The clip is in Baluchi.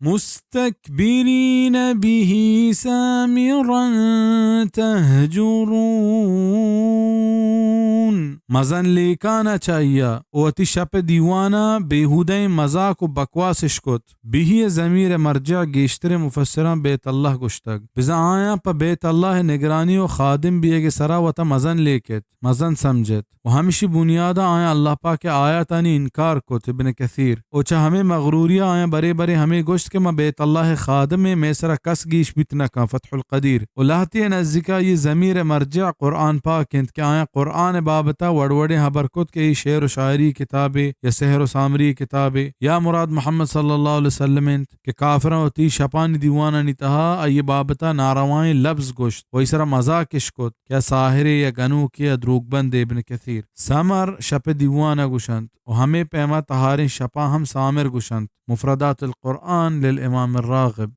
مستكبرين به سامرا تهجرون۔ مزن لیکانا چہ آئی ءَ، و وتی شپ ءِ دیوان ءَ بیہودہیں مزاک و بکواس اش کت۔ به ءِ ضمیر ءِ مرجع گیشتریں مفسراں بیت اللہ گوشتگ۔ بزاں آیاں پہ بیت اللہ ءِ نگرانی و خادم بیگ ءِ سرا وتا مزن لیکت، مزن سمجھت۔ و ہمشی بنیاد ءَ آیاں اللہ پاک ءِ آیاتانی انکار کت۔ ابن کثیر۔ و چہ ہمے مغروری ءَ آیاں برے برے ہمے گوشت کہ ما بیت اللہ ءِ خادم ایں، مئے سرا کس گیش بیت نہ کن۔ فتح القدیر۔ و لہتے ءِ نزیک ءَ اے ضمیر ءِ مرجع قرآن پاک انت کہ آیاں قرآن ءِ بابت ءَ وڑ وڑیں ہبر کت کہ اے شعر و شاعری کتابے یا سحر و سامری کتابے، یا مراد محمد صلی اللہ علیہ وسلم انت کہ کافراں وتی شپانی دیوانانی تہا آئی ءِ بابت ءَ ناروائیں لبز گوشت و آئی سرا مزاک اش کت۔ کہ آ ساحرے یا گنوکے یا دروگبندے۔ ابن کثیر۔ سمر شپ ءِ دیوان ءَ گوشنت و ہمے پیما تہاریں شپاں ہم سامر گوشنت۔ مفردات القرآن للامام الراغب۔